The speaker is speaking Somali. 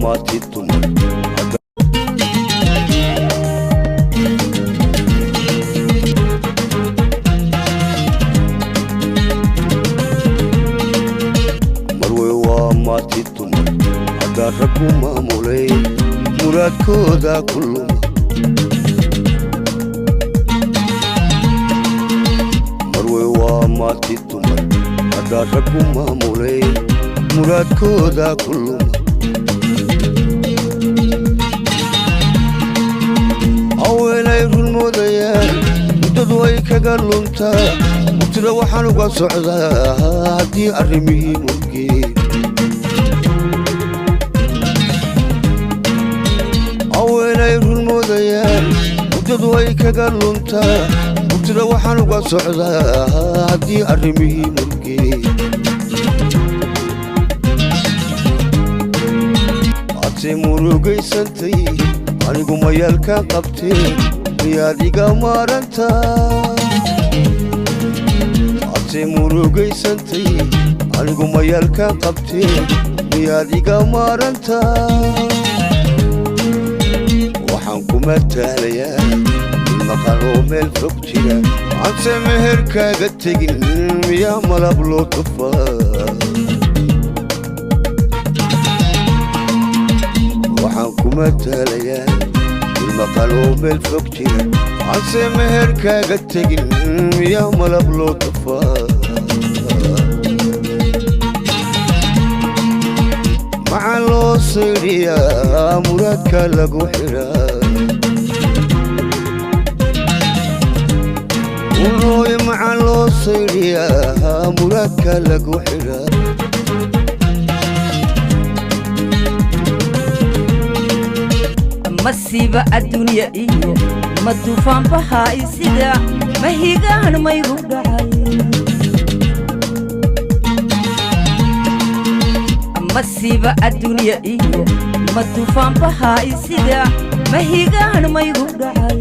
Maati dumar. Marwey waa maati dumar haddaa raggu maamulay, muraadkooda ku luma. Marwey waa maati dumar haddaa raggu maamulay, muraadkooda ku luma. Haweenay run moodayaan muddadu ay kaga luntaa. Murtida waxaan uga socdaa haddii arrimihii murgeen. Haweenay run moodayaan muddadu ay kaga luntaa. Murtida waxaan uga socdaa haddii arrimihii murgeen. Hadse murugaysantay, anigu mayaalka qabtee, miyaad iga maarantaa? Hadse murugaysantay, anigu mayaalka qabtee, miyaad iga maarantaa? Waxaan ku mataalayaa ilmaqan oo meel fog jira, anse meherkaaga tegin, miyaa malab loo tufaa? Waxaan ku mataalayaa ilmaqan oo meel fog jira, anse meherkaaga tegin, miyaa malab loo tufaa? Maxaa loo saydhiyaa muraadka lagu xidhaa? Ulooy, maxaa loo saydhiyaa muraadka lagu xidhaa? Masiiba adduunya iyo ma duufaanbahaay, sida ma higaan maygu dhacay. Masiiba adduunya iyo ma duufaanbahaay, sida ma higaan maygu dhacay.